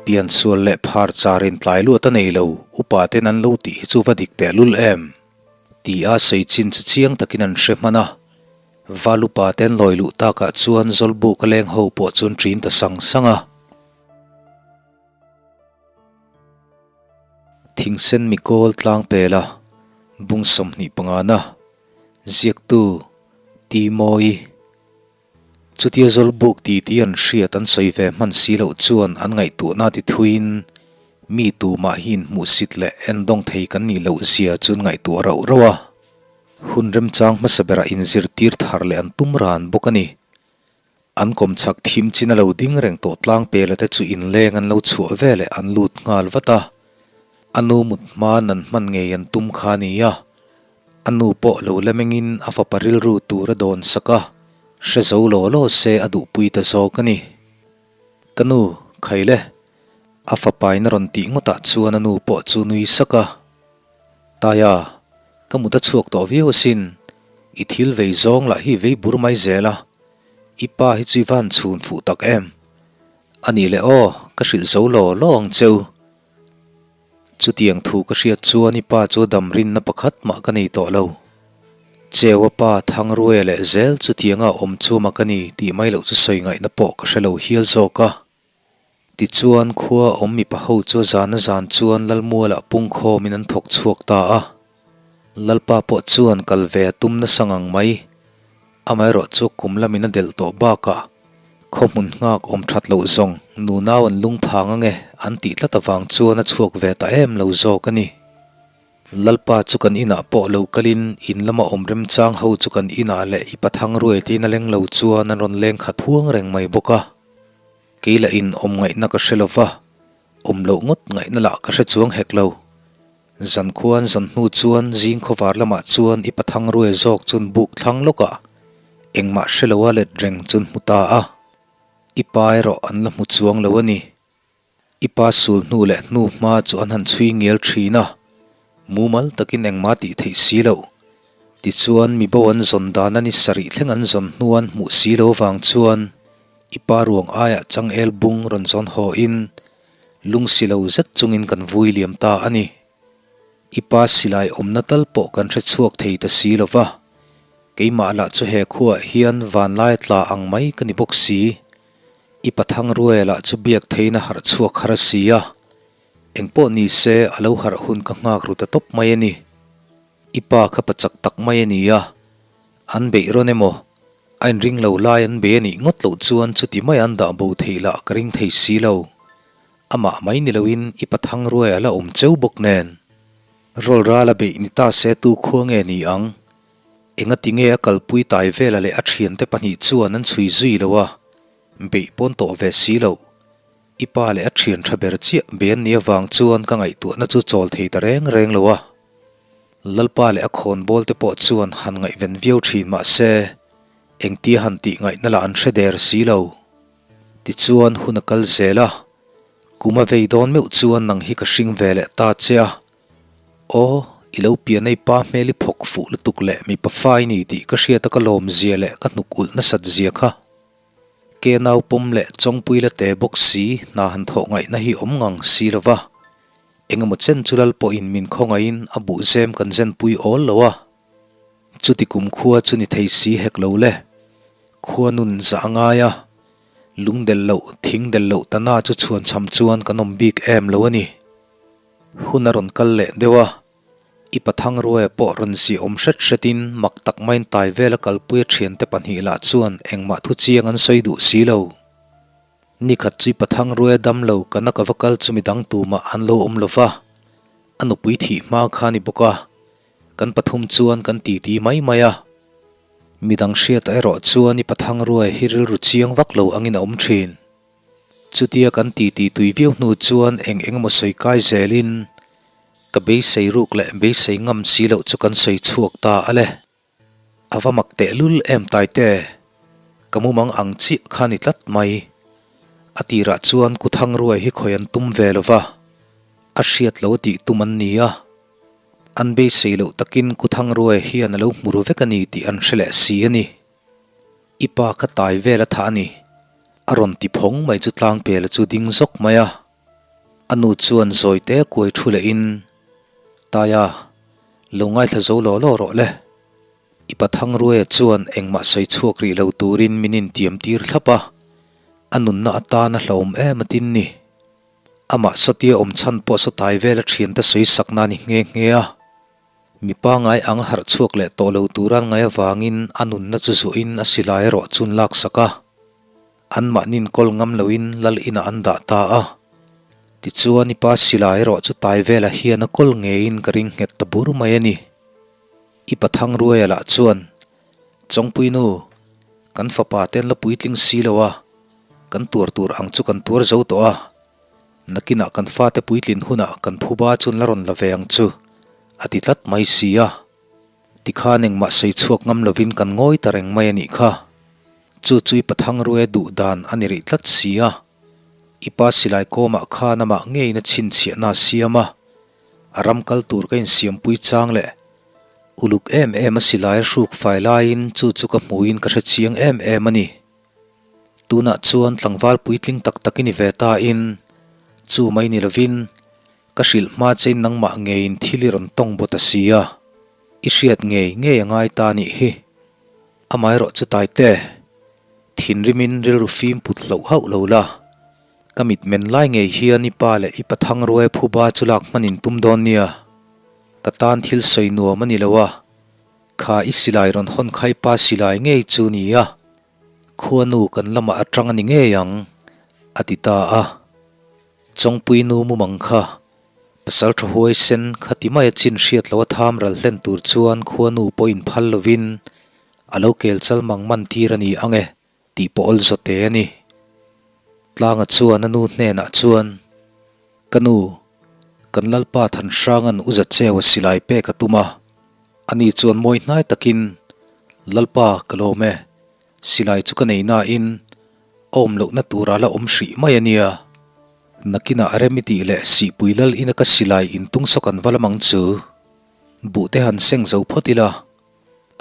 Piansual leh phar charin tlai luat a nei lo, upa ten an lo tih hi chu va dik teh lul em? Ti a sawi chin chu chiang takin an hre hman a. Val upa ten lawi luh takah chuan Zawlbuk a leng ho pawh chuan ṭin ta sang sang a. Thingsen mikawl tlang pela bung 25 na ziaktu Ti Mawi. Chutia Zawlbuk ti tih an hriat an sawi ve hman si loh chuan an ngaihtuahna ti thuiin mi tumah hi inhmuhsit leh endawng thei kan nih loh zia chu an ngaihtuah rauh rauh a. Hun remchang hmasa berah inzirtir thar leh an tum ran bawk a ni. An kawmchhak thim chin a lo ding reng tawh tlang pela te chu inleng an lo chhuah veleh an lut nghal vat a. A nu mut hma nan hman ngei an tum kha a ni a. A nu pawh lo la mengin a fapa rilru tur a dawn sak a, hre zo law law se a duhpui ta zawk a ni. Ka nu, Khaile, a fapain a rawn tih ngawtah chuan a nu pawh chu nui sak a. Taia, ka mut a chhuak tawh viau asin, i thil vei zawng lah hi vei bur mai zel a, i pa hi chu i van chhun fuh tak em? A nih leh aw, ka hrilh zo law law ang che u. Chutiang thu ka hriat chuan i pa chu dam rinna pakhat mah ka nei tawh lo. Cheua pa Thangruaia leh zel chutianga awm chuma ka ni tih mai loh chu sawi ngaihna pawh ka hre lo hial zawk a. Tichuan, khua awm mipa ho chu zana zan chuan Lalmualah pungkhawmin an thawk chhuak ta a. Lalpa pawh chuan kal ve a tum nasa ngang mai. Amaherawh chu kum lamin a delh tawh bakah khaw hmun nghak awm that loh zawng nunau an lung phang ange an tih tlat avang chuan a chhuak ve ta em lo zawk a ni. Lalpa chu kan inah pawh lo kalin in lama awm remchang ho chu kan inah leh i pathang ruai tiin a leng lo chuan an rawn leng khat huang reng mai bawk a. Kei lah in awm ngaihna ka hre lo va, awm loh ngawt ngaihna lah ka hre chuang hek lo. Zan khuan zan hnu chuan zing khawvar lamah chuan i pathang ruai zawk chun buk thlang lawkah engmah hre lo a let reng chun hmu ta a. I pa erawh an la hmu chuang lo a ni. I pa sul hnu leh hnu hma chu an han chhui ngial thin a, mumal takin engmah tih theih si loh. Tichuan mi bo an zawn dan a ni sarih thleng an zawn hnu an hmuh si lo vang chuan i pa ruang aiah changel bung rawn zawn haw in lung si lo zet chungin kan vui liam ta a ni. I pa silai awmna tal pawh kan hre chhuak thei ta si lo va, keimah lah chu he khuaah hian vanlai tla ang mai ka ni bawk si. I pathang ruai lah chu biak theiin a harh chhuak har a si a, engpawh ni se a lo harh hun ka nghak ru ta tawp mai a ni. I pa kha pa chak tak mai a ni a, an beih rawn emaw, a inring lo lai an bei a nih ngawt loh chuan chuti mai an dah bo theih lah ka ring thei si lo. Amah mai ni loin i pa Thangruai a la awm cheu bawk nen. Rawlral a beih ni ta se tu khua nge ni ang? Engati nge a kalpui tai vela leh a thiante pahnih chuan an chhui zui lo a, beih pawn tawh ve si loh. I pa leh a thian tha ber chiah be an nih avang chuan ka ngaihtuahna chu chawl thei ta reng reng lo a. Lalpa leh a khawnbawl te pawh chuan han ngaihven viau thin mah se, engtia han tih ngaihna lah an hre der si lo. Tichuan hun a kal zel a, kum a vei dawn meuh chuan nang hi ka hring ve leh ta che a. Aw, i lo pian a i pa hmel i phawk fuh lutuk leh mipa fa i ni tih ka hriat a ka lawm zia leh ka hnuk ulh nasat zia kha. Ke nau pawm leh chawngpui la te bawk si hna han thawh ngaihna hi awm ngang si lo va. Engemaw chen chu lal pawhin min khawngaihin a buhzem kan zenpui awl lo a. Chuti kum khua chu ni thei si hek lo le. Khua nun zah a ngai a. Lung del loh, thing del loh ta na chu chhuan cham chuan kan awm bik em lo a ni. Hun a rawn kal leh deuh a. I pathang ruaia pawh rawn zia awm hret hretin mak tak maiin tai vela kalpui a thiante pahnih lah chuan engmah thu chiang an sawi duh si lo. Nikhat chu i pathang ruaia dam lo kana ka va kal chu midang tumah an lo awm lo va, a nupui thih hma kha a ni bawk a, kan pathum chuan kan titi mai mai a. Midang hriat erawh chuan i pathang ruaia hi rilru chiang vak lo angin a awm thin. Chutia kan titi tui viau hnu chuan eng eng emaw sawi kai zelin ka beisei ruk leh beisei ngam si loh chu kan sawi chhuak ta a le. A va mak tehlul em Taite, ka mumang ang chiah kha ni tlat mai. A tirah chuan Kuthang ruai hi khawi an tum ve lo va, a hriat lo tih tum an ni a. An beisei loh takin Kuthang ruai hian a lo hmu ru vek a ni tih an hre leh si a ni. I pa kha tai vel a thah a ni. A rawn ti phawng mai chu tlangpela chu ding zawk mai a. A nu chuan zawi te kuai thu lehin, Taia, lo ngaithla zo law law rawh le. I Pathangruaia chuan engmah sawi chhuak rih lo turin min intiam tir thlap a, a nunna atan a hlauhawm em a tin ni. Amah satia awm chhan pawh sawtai vela thiante sawi sakna a ni nghe nghe a. Mi pangai ang a harh chhuak leh tawh lo tura an ngaih avangin a nunna chu zuahin a silai erawh chu an laksak a. Anmahni'n kawl ngam loin lal inah an dah ta a. Tichuan i pa silai erawh chu tai velah hian a kawl ngeiin ka ring nghet ta bur mai a ni. I pathang ruaia lah chuan, Chawngpui nu, kan fapa te an la puitling si lo a, kan tuar tur ang chu kan tuar zo tawh a. Nakinah kan fate puitlin hunah kan phuba chu an la rawn la ve ang chu, a ti tlat mai si a. Tikhan engmah sawi chhuak ngam lovin kan ngawi ta reng mai a nih kha. Chu chu i pathang ruai duh dan a ni rih tlat si a. I pa silai kawmah khan amah ngeiin a chhinchhiahna a siam a, a ram kal tur ka insiampui chang leh uluk em em a silai a hruk fai laiin chu chu ka hmuin ka hre chiang em em a ni. Tunah chuan tlangval puitling tak tak i ni ve ta in, chu mai ni lovin ka hrilh hma chein nangmah ngeiin thil i rawn tawng bawt a si a, i hriat ngei ngei a ngai ta nih hi. Amaherawh chu Taite, thinrimin rilru fim put hloh hauh lo la, ka mit men lai ngei hian i pa leh i pathang ruai phuba chu lak hman in tum dawn nia, ka tan thil sawi nuam a ni lo a, kha i silai rawn hawn kha i pa silai ngei chu nia. Khuanu kan lamah atang a ni ngei ang, a ti ta a. Chawngpui nu mumang kha, pasal tha huai sen kha ti mai a chin hriat loh a tham ral hlen tur chuan khuanu pawh inphal lovin a lo kel chal mang man tir a ni ang e tih pawh awl zawte a ni. Tlanga chuan a nu hnenah chuan, Ka nu, kan Lalpa Thanhranga'n u Zacheu a silai pek a tum a, Ani chuan mawi hnai takin, Lalpa, ka lawm e, silai chu ka nei nain a awm lohna tura la awm hrih mai a nia. Nakinah rem i tih leh Sihpui lal ina ka silai intung saw kan va lam ang chu. Buh te han seng zo phawt ila,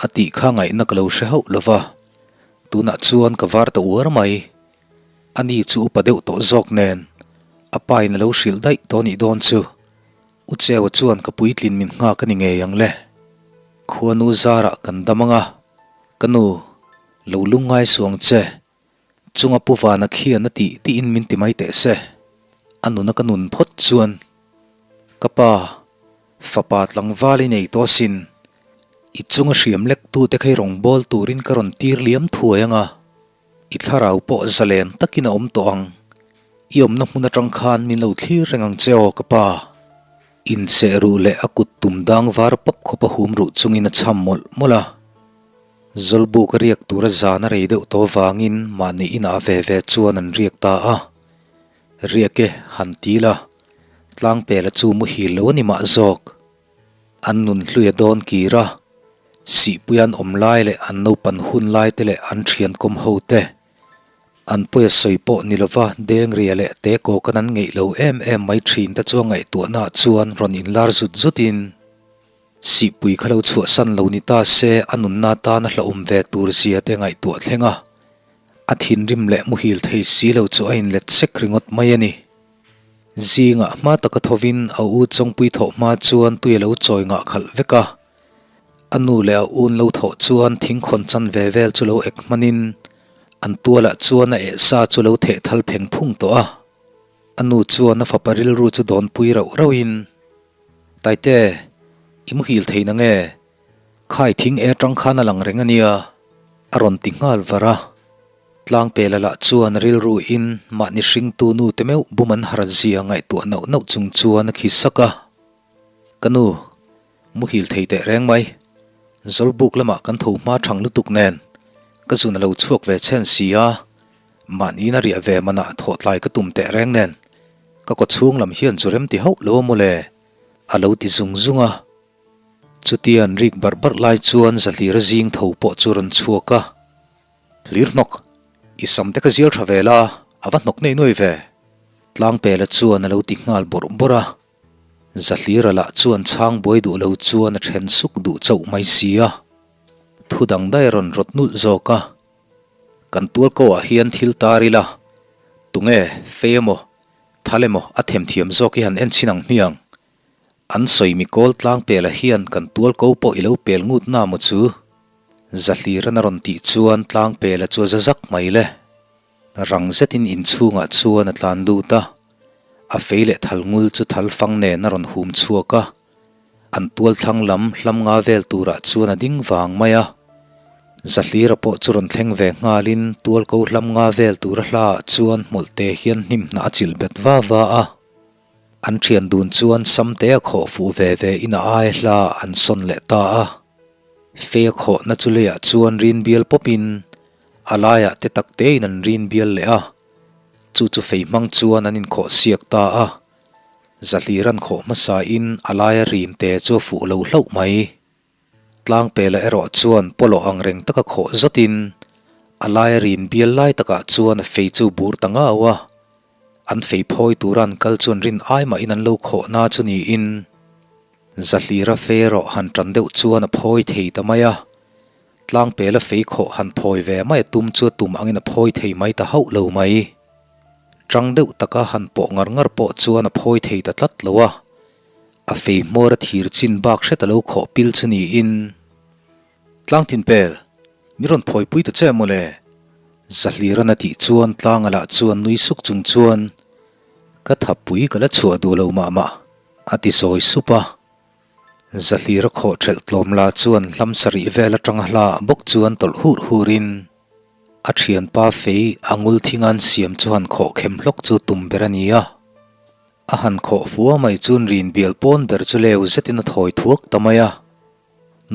a tih kha ngaihna ka lo hre hauh lo va, tunah chuan ka var ta uar mai. Ani chu upa deuh tawh zawk nen, a pa in a lo hrilh daih tawh nih dawn chu. U Cheua chuan ka puitlin min nghak a ni ngei ang le. Khuanu zarah kan dam ang a, ka nu, lo lungngai suang che. Chunga Pu Vana khian a tih tiin min ti mai teh se. A nuna ka nun phawt chuan, Ka pa, fapa tlangval i nei tawh asin. I chunga hriam lek tute kha i rawngbâwl turin ka rawn tir liam thuai ang a. I thlarau pawh zalen takin a awm tawh ang. I awmna hmun atang khan min lo thlir reng ang che aw ka pa. Inseh ruh leh a kut tum dang var pawp khawp a hum ruh chungin a cham mawlh mawlh a. Zawlbuk a riak tura zan a rei deuh tawh vangin mahni inah ve ve chuan an riak ta a. Riak e, han ti la, Tlangpela chu muhil lo a ni mah zawk. An nun hlui a dawn kir a, sihpui an awm lai leh an naupan hun lai te leh an thian kawm ho te, an pawi a sawi pawh ni lova dengria leh te kawkan an ngeih lo em em mai thin te chu a ngaihtuahna ah chuan rawn inlar zut zut in, sihpui kha lo chhuahsan lo ni ta se a nunna tan a hlauhawm ve tur zia te ngaihtuah thleng a, a thinrim leh muhil thei si lo chu a inlet sek ringawt mai a ni. Zingah hma taka thovin a u Chawngpui thawh hma chuan tui a lo chawi ngah khalh vek a. A nu leh a un lo thawh chuan thingkhawn chan ve vel chu lo ek hmanin an tualah chuan a eh sa chu lo theh thal pheng phung tawh a. A nu chuan a fapa rilru chu dawnpui rauh rauhin, Taite, i muhil thei na nge? Khai thing e tang khan a lang reng a nia, a rawn ti nghal var a. Tlangpela lah chuan rilru in mahni hringtu nu te meuh bum an har zia ngaihtuah nauh nauh chung chuan a khi sak a. Ka nu, muhil thei teh reng mai. Zawlbuk lamah kan tho hma thang lutuk nen ka zun a lo chhuak ve chhen si a, mahniin a riah ve manah thawh tlai ka tum teh reng nen ka kaw chhung lam hian zu rem ti hauh lo a mawle, a lo ti zung zung a. Chutia an rik barh barh lai chuan Zahlira zing tho pawh chu rawn chhuak a. Hlir hnawk, i sam te kha zial tha ve la, a va hnawk nei nuai ve. Tlangpela chuan a lo ti nghal bawrh bawrh a. Zahlira lah chuan chhang buai duh lo chuan a then suk duh chauh mai si a. Thu dang daih a rawn rawt nulh zawk a. Kan tual ko ah hian thil tar ila, tunge fei emaw? thal emaw a themthiam zawk i han en chhin ang hmiang. An sawi mi kawl tlang pela hian kan tual ko pawh i lo pel ngut na maw chu? Zahliran a rawn tih chuan tlang pela chu a za zak mai le. Rang zetin inchhungah chuan a tlan lut a, a fei leh thal ngul chu thal fang nen a rawn hum chhuak a. An tual thlang lam hlam nga vel turah chuan a ding vang mai a. Zahlira pawh chu rawn thleng ve nghalin tual ko hlam nga vel tura hlaah chuan hmawlhte hian hnim hnah a chilh bet va va a. An thian dun chuan Samte a khawh fuh ve ve in a ai hla an sawn leh ta a. Fei a khawhna chu leiah chuan rin bial pawpin a laiah te tak tein an rin bial leh a. Chu chu fei hmang chuan an inkhawh siak ta a. Zahlir an khawh hmasa in a laia rin te chu a fuh lo hlauh mai. Tlangpela erawh chuan pawlawh ang reng taka khawh zawtin a laia rin bial lai takah chuan a fei chu bur ta ngau a. An fei phawi tura an kal chuan rin ai mahin an lo khawhna chu niin Zahlira fei erawh han tan deuh chuan a phawi thei ta mai a. Tlangpela fei khawh han phawi ve mai a tum chu a tum angin a phawi thei mai ta hauh lo mai. Tang deuh taka han pawh ngar ngar pawh chuan a phawi thei ta tlat lo a. A fei hmawr a thir chin bak hret a lo khawh pil chu niin, Tlang Tinpel, mi rawn phawipui ta che mawle? Zahliran a tih chuan Tlanga lah chuan nui suk chung chuan, Ka thapui ka la chhuah duh lo mah mah, a ti zawi sup a. Zahlira khawh thelh tlawm lah chuan hlam sarih vel atanga hla ah bawk chuan tawlh hur hurin a thianpa fei a ngul thingan siam chu han khawh khem hlawk chu tum ber a ni a. A han khawh fua mai chuan rin bial pawn ber chu leu zetin a thawi thuak ta mai a.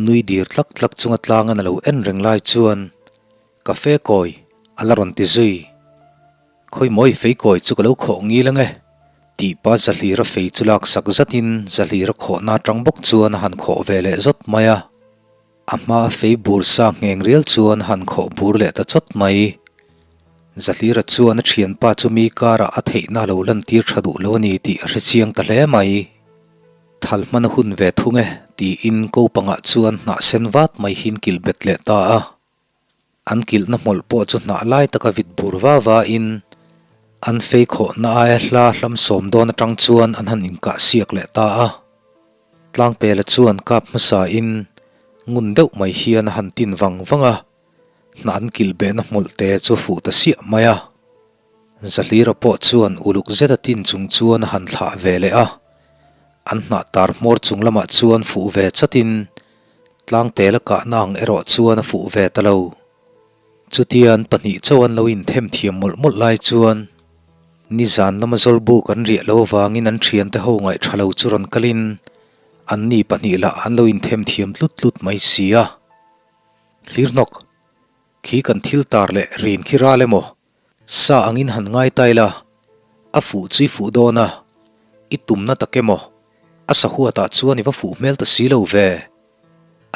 Nui dir tlak tlak chunga tlangan a lo en reng lai chuan Cafe kawi a la rawn ti zui. Khawimawi fei kawi chu ka lo khawh ngil ang e tih pa Zahlira fei chu lak sak zatin Zahlira khawhna atang bawk chuan a han khawh ve leh zawt mai a. A hma fei bur sa ngheng rial chuan han khawh bur leh ta chawt mai. Zahlira chuan a thianpa chu mi karah a theihna a lo lantir tha duh lo a ni tih a hre chiang ta hle mai. Thal hman a hun ve thung e tiin ko pangah chuan hnah sen vat mai hian kilh bet leh ta a. An kilhna hmawlh pawh chu hnah lai taka vit bur va va in an fei khawhna aia hla hlam sawm dawn atang chuan an han inkah siak leh ta a. Tlangpela chuan kap hmasa in ngun deuh mai hian a han tin vang vang a, hnah an kilh behna hmawlh te chu fuh ta siah mai a. Zahlira pawh chuan uluk zet a tin chung chuan a han thlah ve leh a, an hnah tar hmawr chung lamah chuan fuh ve chatin Tlangpela kahna ang erawh chuan a fuh ve ta lo. Chutia an pahnih chauh an lo inthem thiam mawlh mawlh lai chuan nizan lama Zawlbuk an riah lo avangin an thiante ho ngaih tha lo chu rawn kalin anni pahnih lah an lo inthem thiam tlut tlut mai si a. Hlirhnawk, khi kan thil tar leh rin khi ral emaw Sa angin han ngai tai la, a fuh chu i fuh dawn a, i tumna tak emaw, a sahuatah chuan i va fuh hmel ta si lo ve.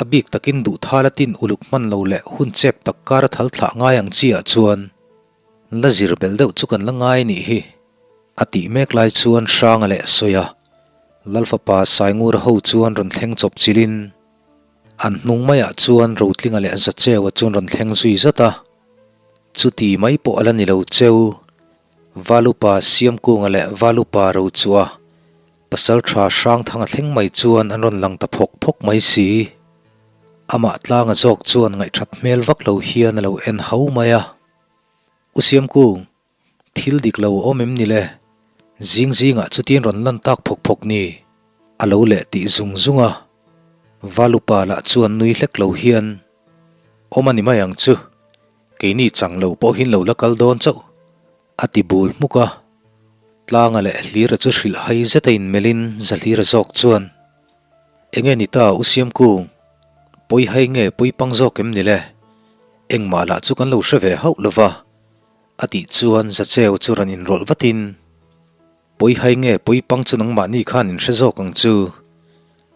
A bik takin duhthal a tin uluk hman lo leh hun chep tak kar a thal thlah ngai ang chi ah chuan la zir bel deuh chu kan la ngai nih hi. A tih mek lai chuan Hranga leh Sawia, Lalfapa Saingura ho chuan rawn thleng chawp chilhin an hnung maiah chuan Rotlinga leh Zacheua chuan rawn thleng zui zat a. Chuti mai pawh a la ni lo cheu. Valupa Siamkunga leh Valupa Rochua, pasal tha Hrangthanga thleng mai chuan an rawn lang ta phawk phawk mai si. Amah tlanga zawk chuan ngaihthat hmel vak lo hian a lo en hau mai a. U Siamkung, thil dik lo awm em ni le? Zing zingah chutin rawn lan tak phawk phawk ni? A lo leh tih zung zung a. Valupa lah chuan nui hlek lo hian Awm a ni mai ang chu, keini chang lo pawhin lo la kal dawn chauh, a ti bul hmuk a. Tlanga leh Hlira chu hrilh hai zet a inmelhin Zahlira zawk chuan, Enge ni ta U Siamkung, pawi hai nge pawi pang zawk em ni le? Engmah lah chu kan lo hre ve hauh lo va, a tih chuan Zacheu chu rawn inrawlh vatin, Pawi hai nge pawi pang chu nangmahni khan in hre zawk ang chu.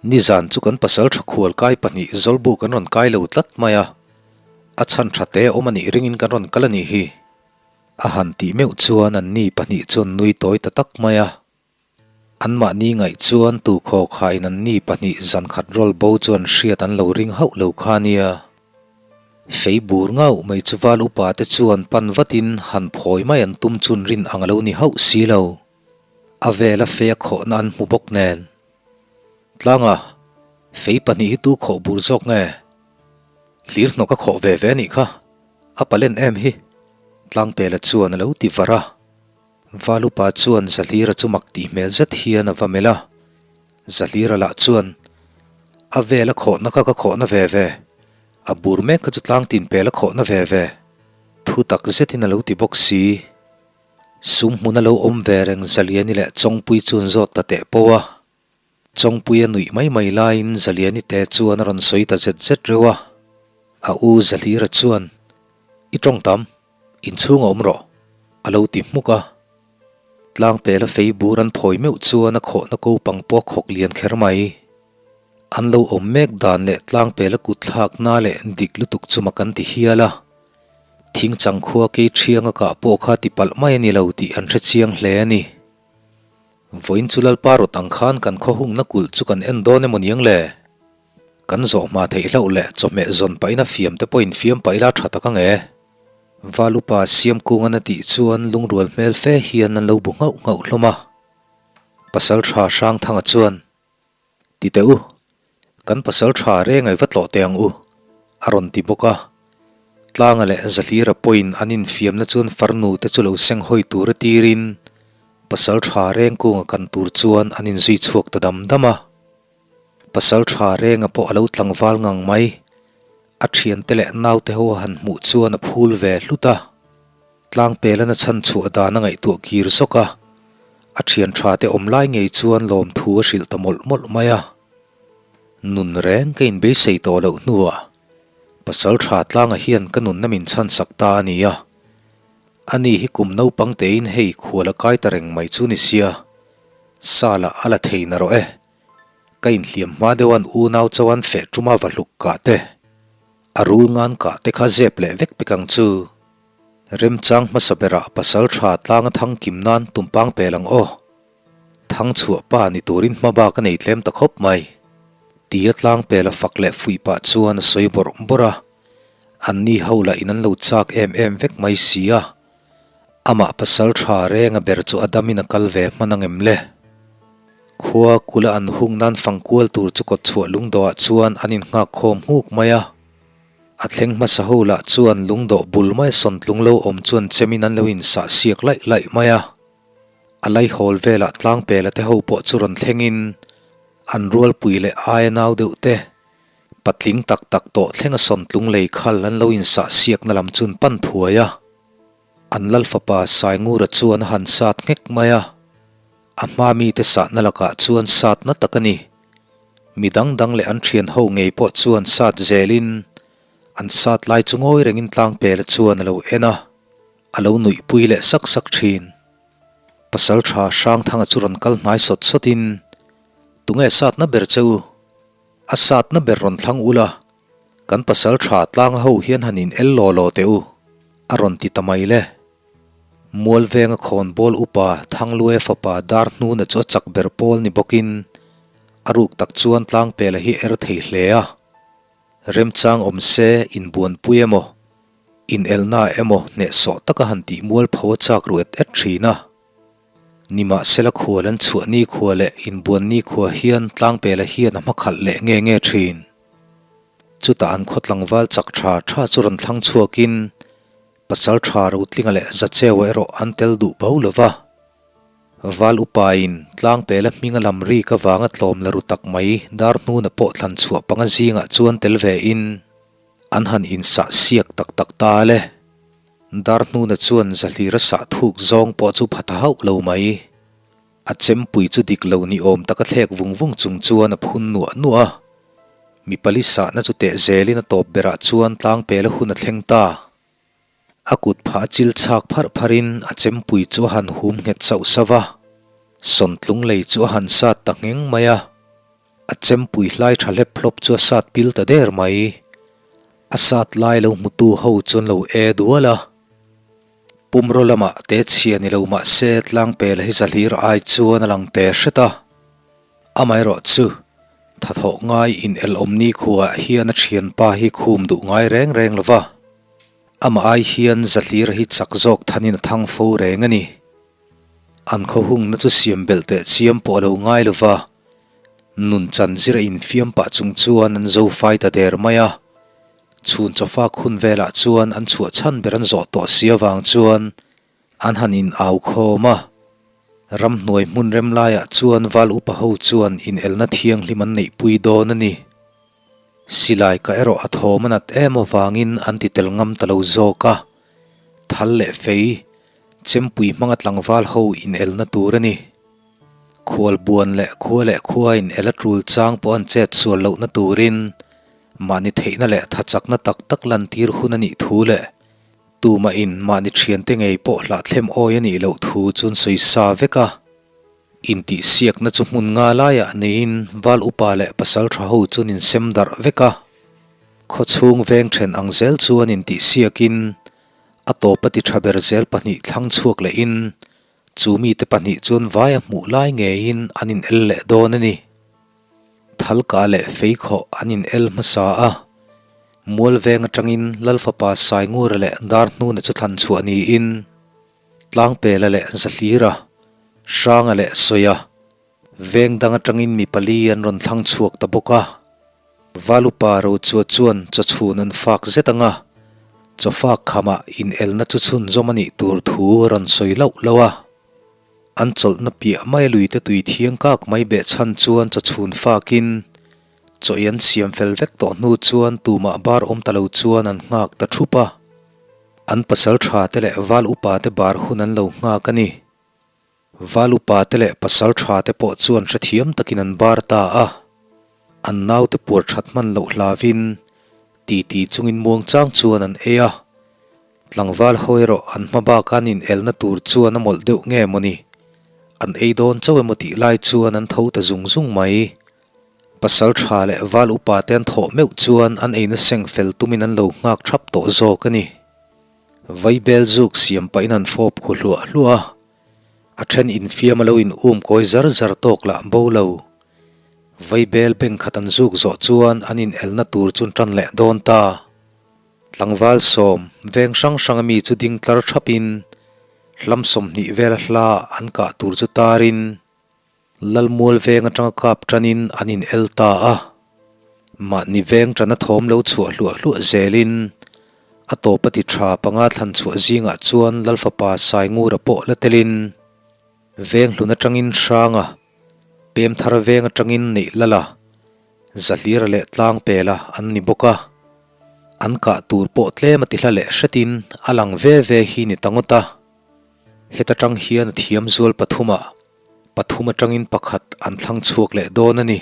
Nizan chu kan pasal tha khual kai pahnih Zawlbu kan rawn kai lo tlat mai a, a chhan tha te awm a nih ringin kan rawn kal a nih hi. A han tih meuh chuan anni pahnih chuan nui tawi ta tak mai a. Anmahni ngaih chuan tu khaw khain anni pahnih zan khat rawl bo chuan hriat an lo ring hauh lo kha nia. Fei bur ngauh mai chu val upa te chuan pan vatin han phawi mai an tum chun rin ang a lo ni hauh si lo. A vela fei a khawhna an hmu bawk nen. Tlanga, fei pahnih hi tu khawh bur zawk nge? Hlir hnawk a khawh ve ve a nih kha, a palen em hi? Tlangpela chuan a lo ti var a. Valupa chuan Zahlira chu mak tih hmel zet hian a va melh a. Zahlira lah chuan, A vel a khawhna kha ka khawhna ve ve, a bur mek kha chu tlang tin pel a khawhna ve ve, thu tak zetin a lo ti bawk si. Sum hmun a lo awm ve reng Zaliani leh Chawngpui chu an zawt ta teh pawh a. Chawngpui a nuih mai mai laiin Zaliani te chuan a rawn sawi ta zet zet reuh a. A u Zahlira chuan, I tawng tam, inchhung a awm rawh, a lo ti hmuk a. Tlangpela fei bur an phawi meuh chuan a khawhna ko pang pawh a khawk lian kher mai. An lo awm mek dan leh tlangpela kut thlakna leh dik lutuk chu mak an ti hial a. Thingchang khua kei thianga kah pawh kha ti palh mai a ni lo tih an hre chiang hle a ni. Vawiin chu Lalpa rawt ang khan kan khaw hungna kulh chu kan en dawn emaw niang le? Kan zawh hma theih hlauh leh chawhmeh zawn pahin a fiam te pawhin fiam paih ila tha tak ang e. Val upa Siamkungan a tih chuan lungrual hmel fe hian an lo bu nghauh nghauh hlawm a. Pasaltha Hrangthanga chuan. Ti teh u, kan pasal tha reng ai va tlawh teh ang u, a rawn ti bawk a. Tlanga leh Zahlira pawhin an infiamna chuan farnu te chu lo seng hawi tur a tirin pasal tha reng kunga kan tur chuan an inzui chhuak ta dam dam a. Pasal tha renga pawh a lo tlangval ngang mai, a thiante leh naute ho a han hmuh chuan a phul ve hlut a. Tlangpelana chhan chhuah dan a ngaihtuah kir zawk a, a thian tha te awm lai ngei chuan lawmthu a hrilh ta mawlh mawlh mai a. Nun reng ka inbeisei tawh loh hnuah pasal tha tlanga hian ka nunna min chhan sak ta a ni a. Ani hi kum naupang tein hei khual a kai ta reng mai chu ni sia, sa lah a la thei narawh e. Ka inhliam hma deuhan unau chauhan feh tuma va hluk kah te, a rul ngan kah te kha zep leh vek pek ang chu. Remchang hmasa berah pasal tha tlanga thang kim nan tumpang pel ang aw. Thang chhuah pa ni turin hma bak a nei tlem ta khawp mai. Tia tlang pela fak leh fuih pah chuan a sawi bawrh bawrh a. Anni ho lah in an lo chak em em vek mai si a. Amah pasal tha renga ber chu a damin a kal ve hman ang em le? Khua kula an hung nan fang kual tur chu kawtchhuah lungdawhah chuan an innghak khawm nghuk mai a. A thleng hmasa ho lah chuan lungdawh bul mai sawntlung lo awm chuan chemin an lo insah siak laih laih mai a. A laihawl velah tlangpela te ho pawh chu rawn thlengin an rualpui leh aia nau deuh te, patling tak tak tawh thlenga sawntlung lei khal an lo insah siakna lam chuan pan thuai a. An lal fapa Saingura chuan a han sat nghek mai a. A hma mite sahna lakah chuan satna tak a ni. Mi dang dang leh an thian ho ngei pawh chuan sat zelin an sat lai chu ngawi rengin Tlangpela chuan a lo en a, a lo nuihpui leh sak sak thin. Pasal tha Hrangthanga chu rawn kal hnai sawt sawtin, Tunge satna ber che u? A satna ber rawn thlang ula, kan pasal tha tlanga ho hian han in el law law teh u, a rawn ti ta mai le. Mualvenga khawnbawl upa Thangluaia fapa Darhnuna chu a chak ber pawl ni bawkin a ruk tak chuan Tlangpela hi er thei hle a. Remchang awm se inbuanpui emaw, inelna emaw hnehsawh taka han tih mualpho a chak ru et et thin a. Nimahsela khual an chhuah nikhua leh inbuan nikhua hian Tlangpela hian a hmakhalh leh nge nge thin. Chutah an khaw tlangval chak tha tha chu rawn thlang chhuakin Pasal tha Rotlinga leh Zacheua erawh an tel duh bo lo va. Val upain Tlangpela hminga lam rik avanga tlawm la ru tak mai dar hnuna pawh thlan chhuah panga zingah chuan tel ve in an han insah siak tak tak ta le. Dar hnuna chuan Zahlira sah thuk zawng pawh chu pha ta hauh lo mai. A chempui chu dik lo ni awm taka thlek vung vung chung chuan a phun nuah nuah a. Mi pali sahna chu teh zelin a tawp berah chuan tlangpela hun a thleng ta. A kut phah a chil chhak pharh pharhin a chempui chu a han hum nghet sauh sauh va. Sawntlung lei chu a han sat ta ngheng mai a. A chempui hlai tha hlep hlawp chu a sat pil ta der mai. A sat lai lo hmutu ho chu an lo e dual a. Pumraw lamah te chhia ni lo mah se tlangpel hi zahlir ai chuan a lang te hret a. Amaherawh chu, thathawh ngai in el awm ni khuaah hian a thianpa hi khum duh ngai reng reng lo va. Amah ai hian zahlir hi chak zawk thanin a thang fo reng a ni. An khaw hungna chu siam belh teh chiam pawh a lo ngai lo va, nun chan zir a infiam pah chung chuan an zo fai ta der mai a. Chhun chawfak hun velah chuan an chhuah chhan ber an zawh tawh si avang chuan an han in au khawm a. Ramhnuai hmun rem laiah chuan val upa ho chuan inelna thianghlim an neihpui dawn a ni. Silai ka erawh a thawm a nat em avangin an ti tel ngam ta lo zawk a, thal leh fei, chempui hmanga tlangval ho inelna tur a ni. Khualbuan leh khua leh khua in el a tul chang pawh an chet sual lohna turin mahni theihna leh thachakna tak tak lantir hun a nih thu leh tumah in mahni thiante ngei pawh hlahthlem awi a nih loh thu chu an sawi sa vek a. Intihsiakna chu hmun nga laiah neiin val upa leh pasal tha ho chu an insem darh vek a. Khawchhung veng then ang zel chu an intihsiakin a tawp a ti tha ber zel pahnih thlang chhuak lehin chu mite pahnih chuan vai a hmuh lai ngeiin an in el leh dawn a ni. Thalka leh Feikhawh an in el hmasa a, Mualveng atangin Lalfapa Saingura leh Darhnuna chu thlan chhuah niin Tlangpela leh Zahlira, Hranga leh Sawia, Veng dang atangin mi pali an rawn thlang chhuak ta bawk a. Valupa Rochua chuan chawchhun an fak zet ang a, chawfak khamah inelna chu chhunzawm a nih tur thu a rawn sawi lauh lauh a. An chawlhna piah mai luite tui thiang kak mai beh chhan chuan chawchhun fakin chaw an siam fel vek tawh hnu chuan tumah bar awm ta lo chuan an nghak ta thup a. An pasal tha te leh val upa te bar hun an lo nghak a ni. Val upa te leh pasal tha te pawh chuan hrethiam takin an bar ta a. An naute puar that hman loh hlavin titi chungin muangchang chuan an ei a. Tlangval ho erawh an hma baka an inelna tur chuan a mawlh deuh nge mawni? An ei dawn chauh emaw tih lai chuan an tho ta zung zung mai. Pasal tha leh val upa te an thawh meuh chuan an eina seng fel tumin an lo nghak thap tawh zawk a ni. Vaibel zuk siam pahin an fawp khu hluah hluah a, a then infiam a lo in um kawi zar zar tawk lah bo lo. Vaibel beng khat an zuk zawh chuan an in elna tur chu an tan leh dawn ta. Tlangval sawm veng hrang hrang ami chu ding tlar thapin hlam 20 vela hla an kah tur chu tarin, Lalmual veng atanga kap tanin an in el ta a, mahni veng tana thawm lo chhuah hluah hluah zelin a tawp a ti tha panga thlan chhuah zingah chuan Lalfapa Saingura pawh la telin veng hlun atangin Hranga, Pemthar veng atangin Neihlala, Zahlira leh Tlangpela an ni bawk a, an kah tur pawh tlem a ti hla leh hretin a lang ve ve hi ni ta ngawt a. Heta tang hian a thiam zual pathumah pathum atangin pakhat an thlang chhuak leh dawn a ni.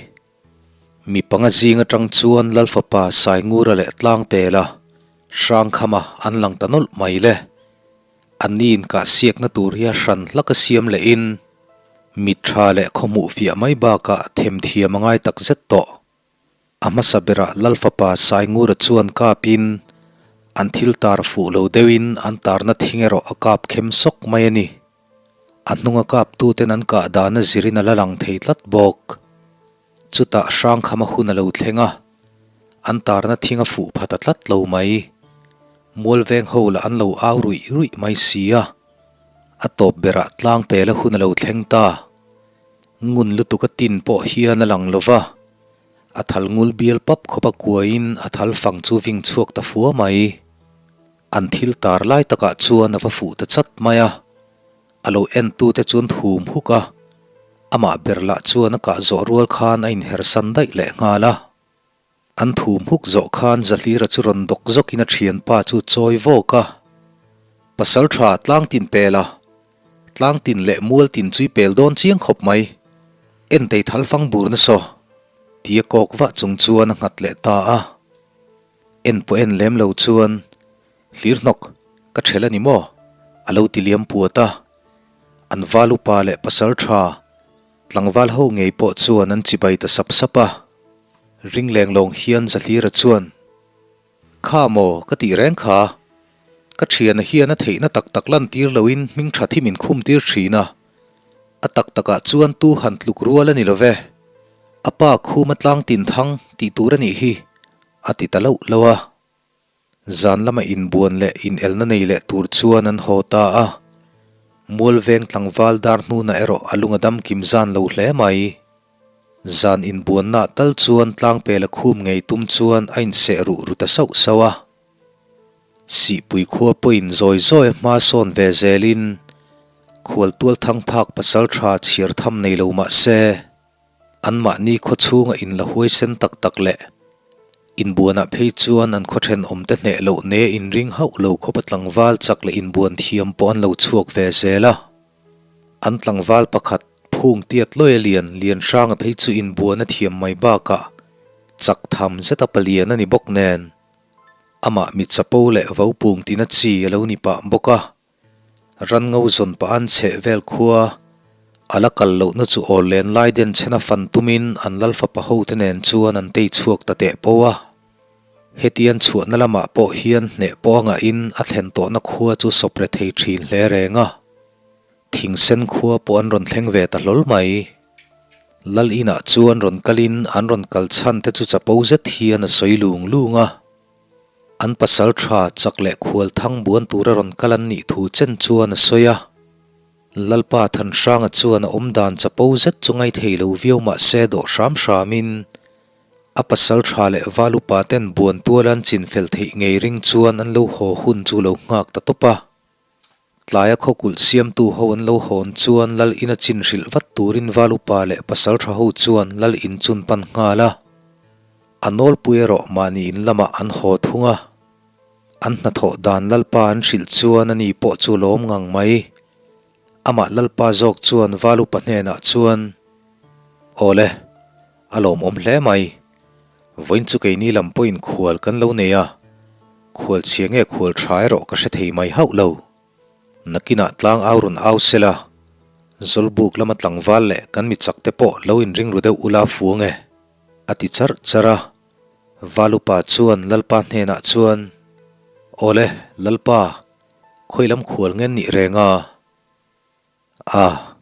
Mi panga zing atang chuan Lalfapa Saingura leh Tlangpela, Hrangkhama an lang ta nawlh mai le. Anni inkahsiakna tur hi a hran hlak a siam lehin mit tha leh khawhmuh fiah mai bakah themthiam a ngai takzet tawh. A hmasa berah Lalfapa Saingura chuan kapin an thil tar fuh lo deuhin an tarna thing erawh a kap khem sawk mai a ni. A hnunga kaptuten an kah dana zirin a la lang thei tlat bawk. Chutah Hrangkhama hun a lo thleng a, an tarna thing a fuh pha ta tlat lo mai. Mualveng ho lah an lo au ruih ruih mai si a, a tawp berah Tlangpela hun a lo thleng ta. Ngun lutuk a tin pawh hian a lang lo va, a thal ngul bial pap khawp a kuaiin a thal fang chu ving chhuak ta fua mai. An thil tar lai takah chuan a va fuh ta chat mai a, a lo entute chuan thum huk a, amah ber lah chuan a kah zawh rual khan a inhersan daih leh nghal a. An thum huk zawh khan Zahlira chu rawn dawk zawkin a thianpa chu chawi vawk a. Pasal tha tlang tin pel a, tlang tin leh mual tin chu i pel dawn chiang khawp mai. Entei thal fang bur na saw, tia kawk vah chung chuan a nghat leh ta a. En pawh en lem lo chuan, Hlir hnawk, ka ṭhel a ni maw? a lo ti liam puat a. An val upa leh pasal tha, Tlangval ho ngei pawh chuan an chibai ta sap sap a. Ring leng lawng hian Zahlira chuan, Kha maw, ka tih reng kha. Ka thiana hian a theihna tak tak lantir loin hming tha thi min khum tir thin a. A tak takah chuan tu han tluk rual a ni lo ve. A pa khuma tlang tin thang tih tur a nih hi, a ti ta loh loh a. Zan lama inbuan leh inelna nei leh tur chuan an haw ta a. Mualveng tlangval dar hnuna erawh a lung a dam kim zan lo hle mai. Zan inbuanna tal chuan tlangpel a khum ngei tum chuan a inseh ruh ru ta sauh sauh a. Sihpui khua pawhin zawi zawi a hma sawn ve zelin khualtual thang phak pasal tha chhiar tham nei lo mah se, anmahni khaw chhunga inla huaisen tak tak leh inbuanah phei chuan an khaw thenawmte hneh loh ne inring hauh lo khawpa tlangval chak leh inbuan thiam pawh an lo chhuak ve zel a. An tlangval pakhat phung tiat lawia lian lian hranga phei chu inbuan a thiam mai bakah chak tham zeta palian a ni bawk nen. Amah mi chapo leh vopung tina chi a lo ni pah bawk a, ran ngo zawn pah an chheh vel khua a la kal lohna chu aw len lai den chhena fan tumin an lal fapa hote nen chuan an tei chhuak ta teh poh a. Hetian chhuahna lamah pawh hian hneh pawh a ngahin a thlen tawhna khua chu sawp re thei thin hle reng a. Thingsen khua pawh an rawn thleng ve ta hlawl mai. Lal inah chuan rawn kalin an rawn kal chhan te chu chapo zet hian a sawi lung lung a. An pasal tha chak leh khual thang buan tura rawn kal an nih thu chen chuan a sawi a. Lalpa Thanhranga chuan a awmdan chapo zet chu ngaithei lo viau mah se dawh hram hramin a pasal tha leh val upa ten buan tual an chin fel theih ngei ring chuan an lo haw hun chu lo nghak ta tawp a. Tlaia khawkulh siamtu ho an lo hawn chuan Lal ina chin hrilh vat turin val upa leh pasal tha ho chuan Lal in chun pan nghal a. A nawlpui erawh mahni in lamah an haw thung a. An hnathawh dan Lalpa an hrilh chuan ani pawh chu lawm ngang mai. Amah Lalpa zawk chuan val upa hnenah chuan, Awle, a lawmawm hle mai. Vawiin chu keini lam pawhin khual kan lo nei a, khual chhia nge khual tha erawh ka hre thei mai hauh lo. Nakinah tlang au rawn au sela, Zawlbuk lama tlangval leh kan mi chak te pawh lo inring ru deuh ula fuang e, a ti charh charh a. Valupa chuan Lalpa hnenah chuan, Awle, Lalpa, khawi lam khual nge nih reng a? A.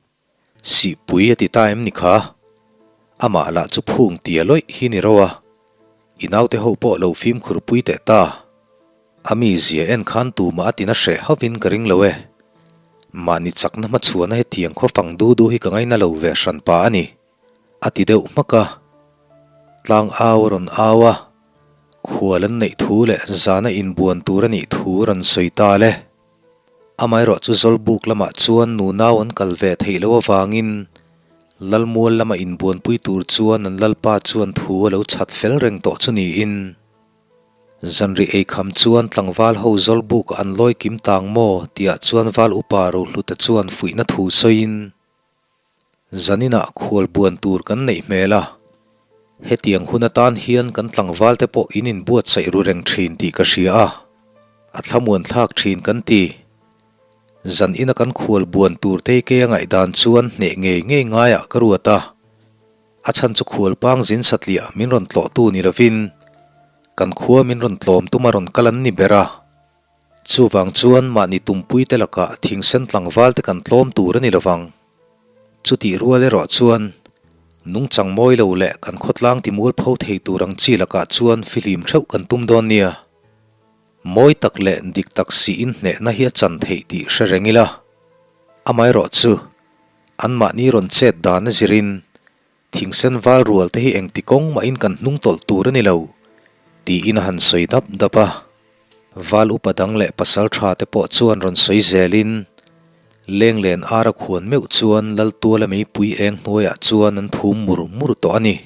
Sihpui a ti ta em ni kha? Amah lah chu phung tia lawih hi ni ro a, i naute ho pawh lo fimkhur pui teh ta. A mizia en khan tumah a tina hreh hauhin ka ring lo e. Mahni chakna hmachhuana hetiang khaw fang du du hi ka ngaina lo ve hran pa a ni, a ti deuh hmak a. Tlang au a rawn au a, khual an neih thu leh zana inbuan tur a nih thu rawn sawi ta le. Amaherawh chu Zawlbuk lamah chuan nunau an kal ve theih loh avangin Lalmual lama inbuanpui tur chuan an Lalpa chuan thu a lo chhat fel reng tawh chu niin zanrih eikham chuan tlangval ho Zawlbukah an lawi kim tang maw tihah chuan Val Upa Rohluta chuan fuihna thu sawiin Zaninah khual buan tur kan neih hmel a, hetiang hun atan hian kan tlangval te pawh in inbuatsaih ru reng thin tih ka hria a, a thlamuan thlak thin kan ti. Zan ina kan khual buan tur te kei a ngaihdan chuan hneh ngei ngei ngaiah ka ruat a, a chhan chu khual pang zin satliah min rawn tlawhtu ni lovin kan khua min rawn tlawm tuma rawn kal an ni ber a. Chuvang chuan mahni tumpuite lakah thingsen tlangvalte kan tlawm tur a ni lovang. Chutih rual erawh chuan nungchang mawi lo leh kan khawtlang timualpho thei tur ang chi lakah chuan fihlim theuh kan tum dawn nia. Mawi tak leh dik tak siin hnehna hi a chan theih tih hre reng ila. Amaherawh chu, anmahni rawn chet dan a zirin Thingsen val rual te hi engti kawng mahin kan hnung tawlh tur a ni lo, tiin a han sawi dap dap a. Val upa dang leh pasal tha te pawh chuan rawn sawi zelin, Lenglen ar a khuan meuh chuan Laltuala meipui eng hnuaiah chuan an thum mur mur tawh a ni.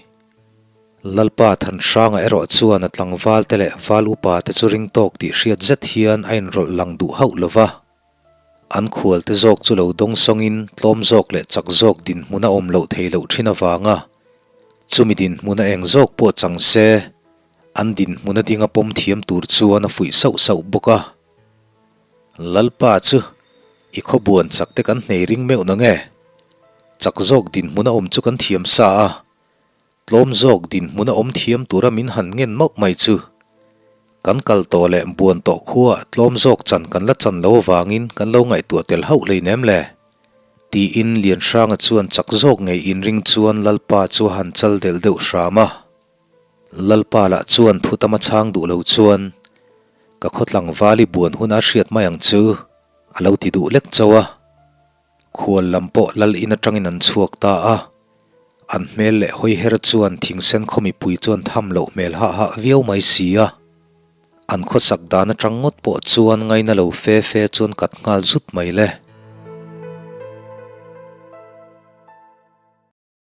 Lalpa Thanhranga erawh chuan a tlangval te leh val upa te chu ring tawk tih hriat zet hian a inrawlh lang duh hauh lo va. An khualte zawk chu lo dawng sawngin tlawm zawk leh chak zawk dinhmun a awm loh theih loh thin avanga chumi dinhmuna eng zawk pawh chang se, an dinhmuna dinga pawm thiam tur chuan a fuih sauh sauh bawk a. Lalpa chu i khawbuan chak te kan hnei ring meuh na nge? Chak zawk dinhmuna awm chu kan thiam sa a, Tlawm zawk dinhmun a awm thiam tura min han ngen mauh mai chu kan kal tawh leh buan tawh khuaah tlawm zawk chan kan la chan lo avangin kan lo ngaihtuah tel hauh hleinem le? tiin Lianhranga chuan chak zawk ngei inring chuan Lalpa chu a han chal delh deuh hram a. Lalpa lah chuan thu tama chhang duh lo chuan ka khawtlangvali buan huna hriat mai ang chu a lo ti duh lek chauh a. Khual lam pawh lal in atangin an chhuak ta a. An hmel leh hawi her chuan thingsen khaw mipui chuan tham loh hmel hah hah viau mai si a. An khawsak dan atang ngawt pawh chuan ngaina lo fe fe chuan kat nghal zut mai le.